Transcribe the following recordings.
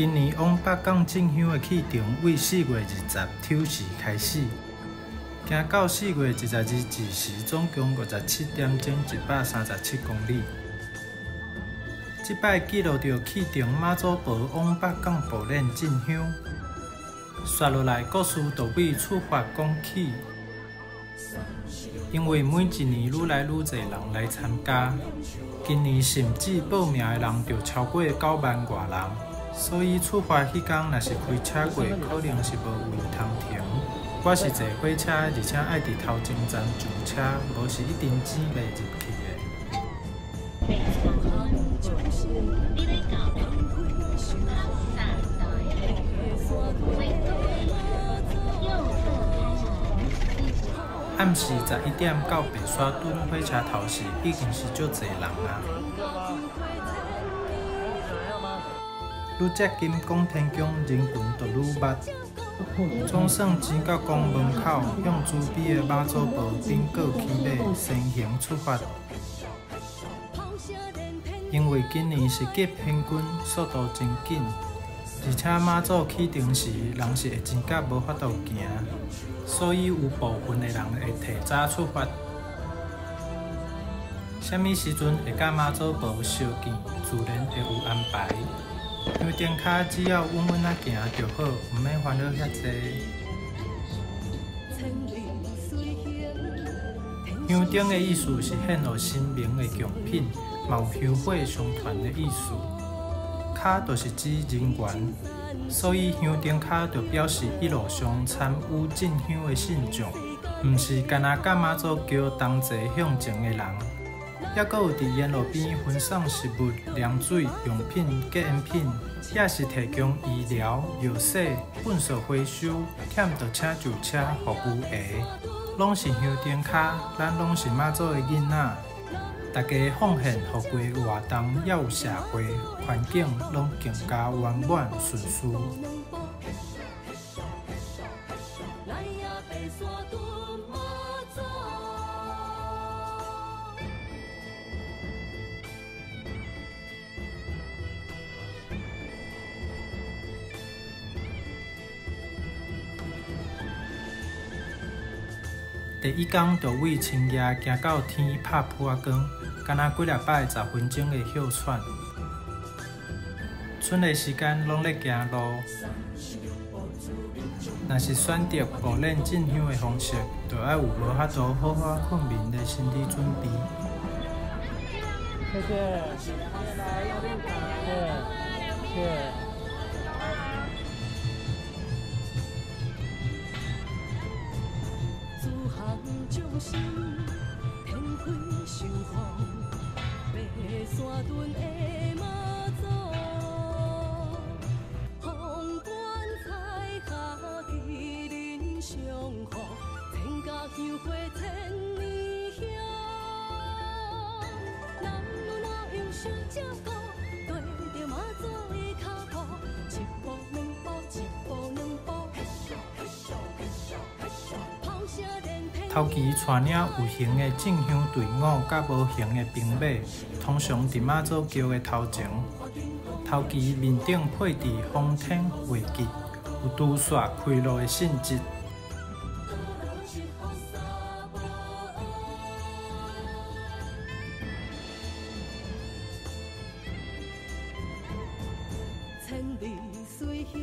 今年往北港進香的啟程為4月20丑時開始，行到4月22子時，總共57點鐘137公里。這擺記錄著啟程媽祖婆往北港步輦進香。紲落來故事就為出發講起。因為每一年愈來愈濟人來參加，今年甚至報名的人就超過9萬外人，所以出發彼工若是開車過，可能是無位通停。我是坐火車，而且愛佇頭前站上車，無是一定擠袂入去的。暗時11點到白沙屯火車頭時，已經是足濟人矣。愈接近拱天宮，人群就愈密。總算擠到宮門口，向慈悲的媽祖婆稟告起馬，先行出發。因為今年是急行軍，速度真緊，而且媽祖啟程時，人是會擠甲無法度行，所以有部分的人會提早出發。啥物時陣會佮媽祖婆相見，自然會有安排。香燈跤只要穩穩仔行就好，毋免煩惱遐濟。香燈的意思是獻予神明的貢品，嘛有香火相傳的意思。跤就是指人員，所以香燈跤就表示一路上參與進香的信眾，毋是干焦佮媽祖轎同齊向前的人。猶閣有佇沿路邊分送食物、涼水、用品、隔煙品，也是提供醫療、藥洗、糞掃回收、忝就請救車服務的，攏是香燈跤，咱攏是媽祖的囡仔，大家奉獻，予規个活動猶有社會環境攏更加圓滿順遂。第一工就為深夜行到天拍噗仔光，敢若幾仔擺10分鐘的歇喘。賰的時間攏咧行路。若是選擇步輦進香的方式，就愛有無法度好好睏眠的心理準備。謝謝，謝謝。頭期帶領有形的進香隊伍，佮無形的兵馬，通常佇媽祖轎的頭前。頭旗面頂配置風天火吉，有除煞開路的性質。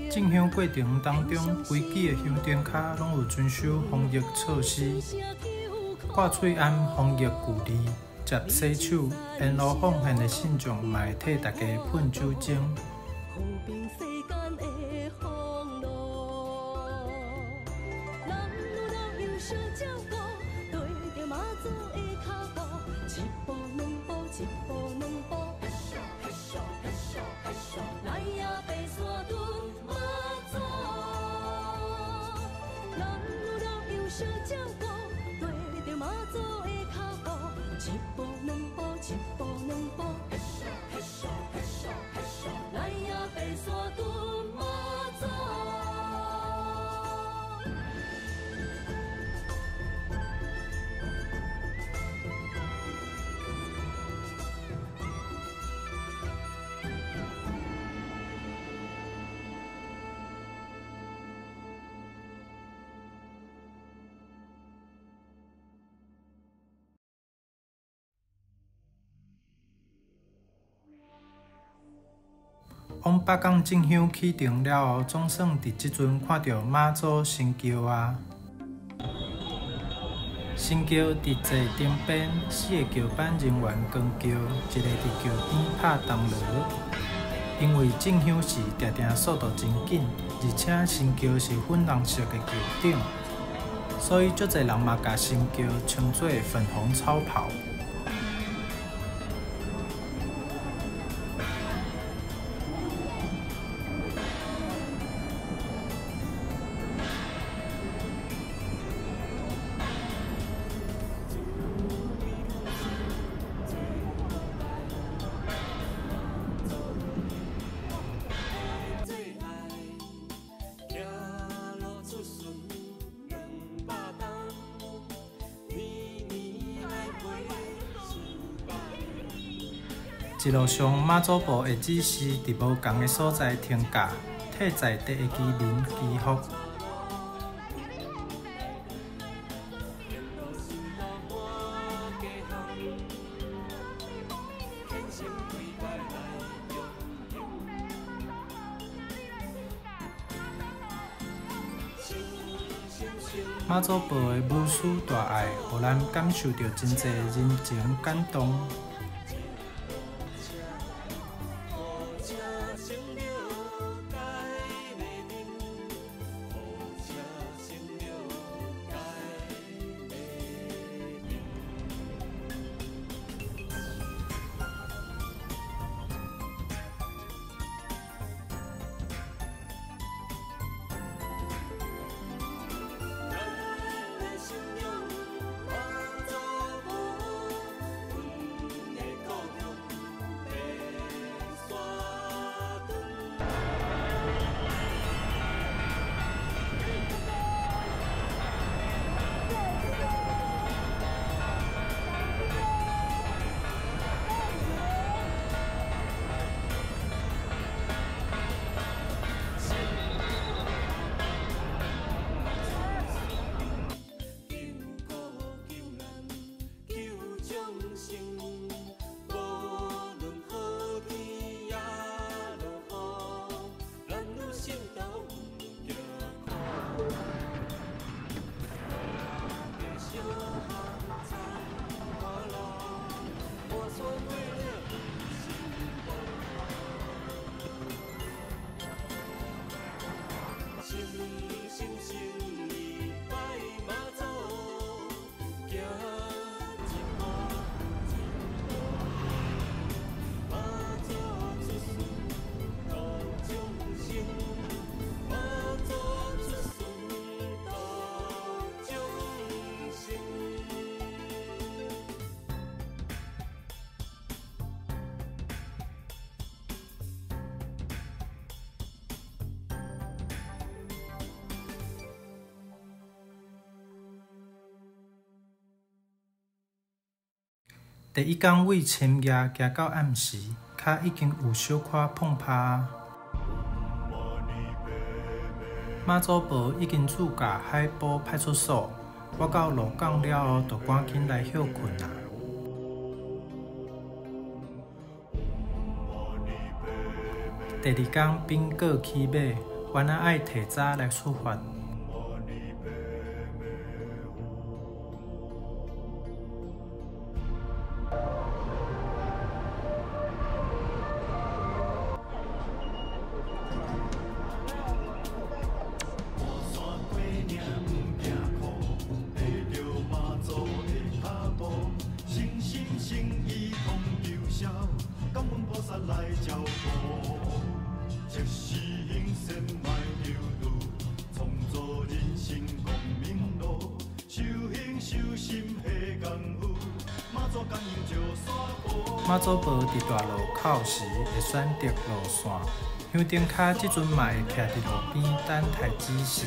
進香過程當中，規支的香燈跤攏有遵守防疫措施，掛喙罨防疫距離，捷洗手，沿路奉獻的信眾嘛會替大家噴酒精。北港進香啟程了後，總算佇這陣看著媽祖神轎矣。神轎佇坐頂邊，四个轎班人員扛轎，一个佇轎邊拍銅鑼。因為進香時定定速度真緊，而且神轎是粉紅色的轎頂，所以足濟人嘛共神轎稱做粉紅超跑。一路上，媽祖婆會指示佇無仝的所在停駕，替在地的居民祈福。媽祖婆的無私大愛，予咱感受著真濟人情感動。第一工為深夜行到暗時，跤已經有小可膨拍。媽祖婆已經駐駕海埔派出所，我到鹿港了後，就趕緊來歇睏矣。第二工賓果起馬，原來愛提早來出發。媽祖婆佇大路口時會選擇路線，香燈跤這陣嘛會徛佇路邊等待指示。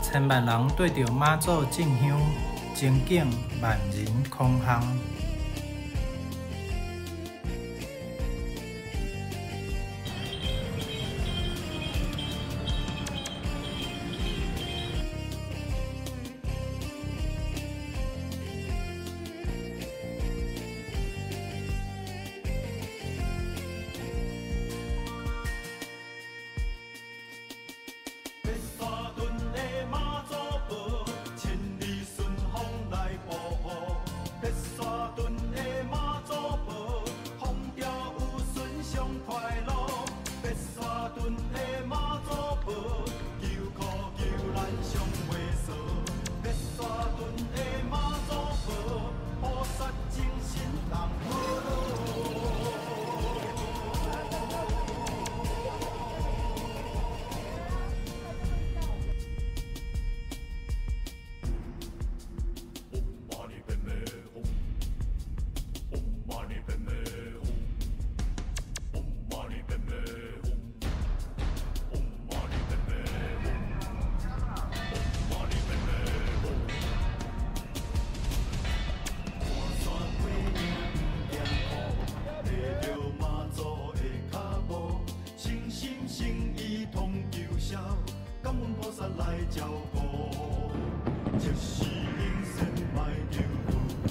千萬人對著媽祖進香，情景萬人空巷。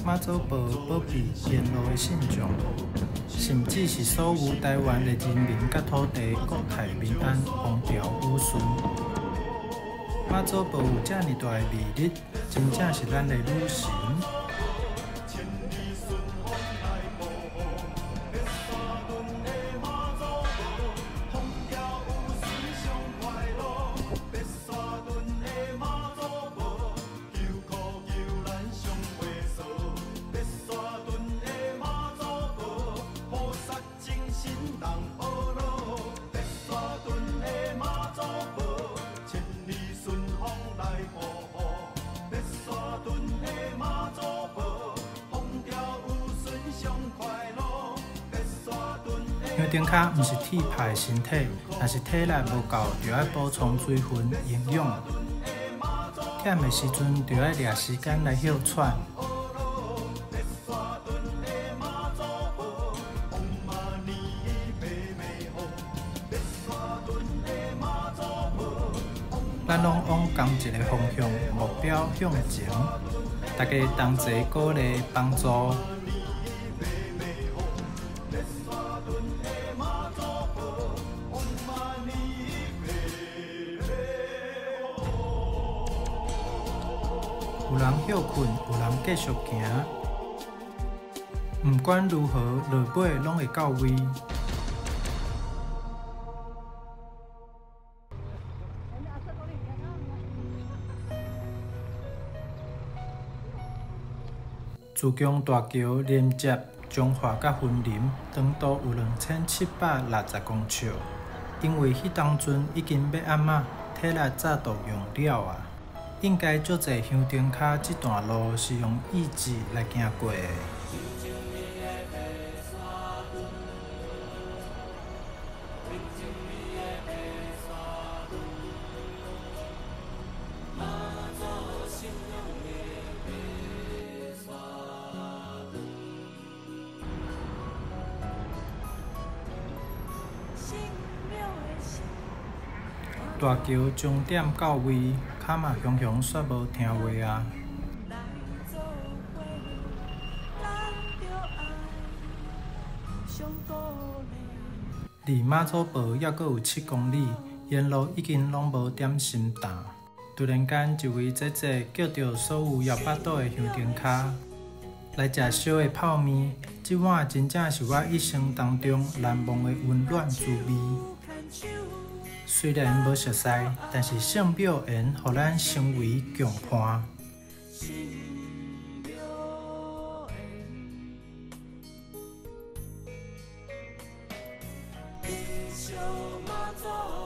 媽祖婆保庇沿路的信眾，甚至是所有臺灣的人民佮土地，國泰民安，風調雨順。媽祖婆有遮爾大的魅力，真正是咱的女神。香灯跤毋是鐵拍的身體，若是體力無夠，就愛補充水分營養。忝的時陣，就愛掠時間來歇喘。咱攏往仝一个方向，目標向前，大家同齊鼓勵幫助。有人歇睏，有人繼續行。毋管如何，落尾攏會到位。慈江大橋連接彰化佮雲林，長度有2760公尺。因為彼當陣已經欲暗仔，體力早就用了啊。應該足濟香燈跤這段路是用意志來行過的。大橋終點到位，卡瑪雄雄煞無聽話啊！離媽祖婆猶閣有7公里，沿路已經攏無點心膽。突然間，一位姐姐叫著所有枵腹肚的香燈跤來食燒的泡麵，這碗真正是我一生當中難忘的溫暖滋味。雖然無熟似，但是聖廟緣予咱成為共伴。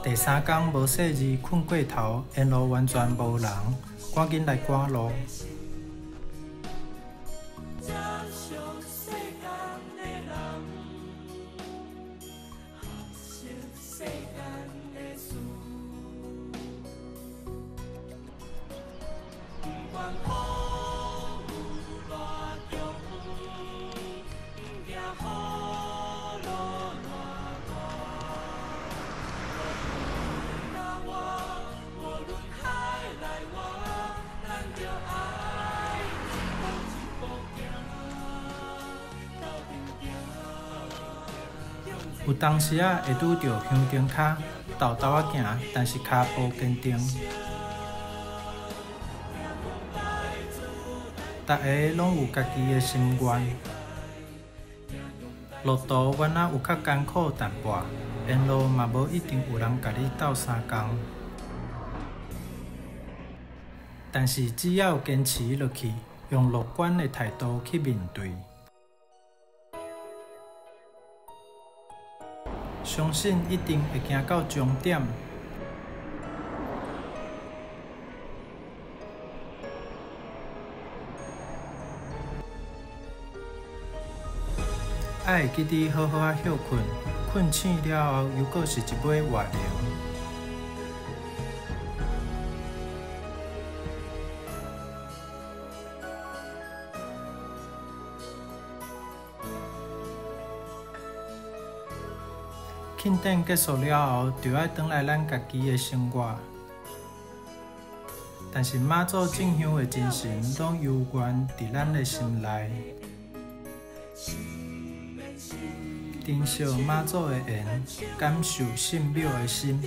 第三工無細膩睏過頭，沿路完全無人，趕緊來趕路。有當時仔會拄著香燈跤，沓沓仔行，但是跤步堅定。逐个攏有家己的心願。路途原來有較艱苦淡薄，沿路嘛無一定有人共你鬥相共。但是只要堅持落去，用樂觀的態度去面對，相信一定會行到終點。愛會記得好好仔歇睏，睏醒了後猶閣是一尾活龍。慶典結束了後，就愛轉來咱家己的生活。但是媽祖進香的精神，攏猶原佇咱的心內。珍惜媽祖的緣，感受信廟的心，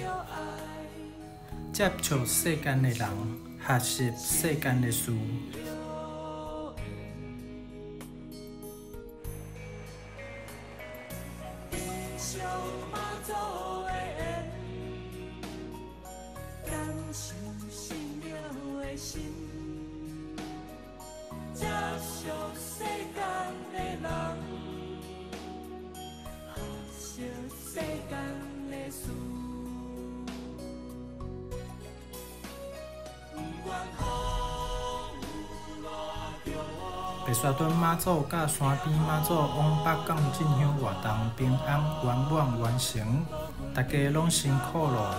接觸世間的人，學習世間的事。白沙屯媽祖佮山邊媽祖往北港進香活動平安圓滿完成，大家攏辛苦囉！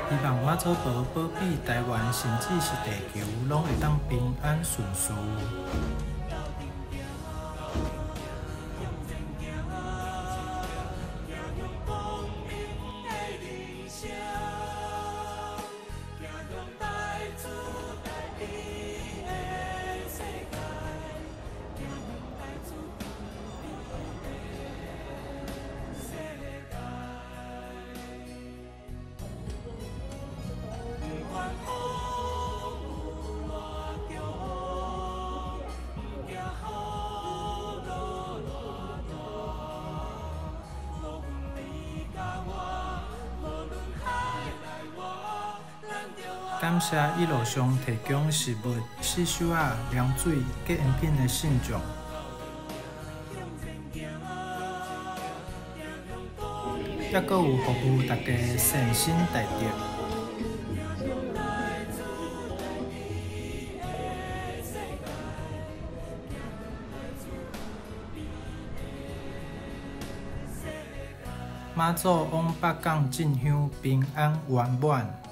希望媽祖婆保庇台灣，甚至是地球，攏會當平安順遂。感謝一路上提供食物、四手仔、涼水、隔音品的信眾，猶閣有服務大家的善心大德。媽祖往北港進香平安圓滿。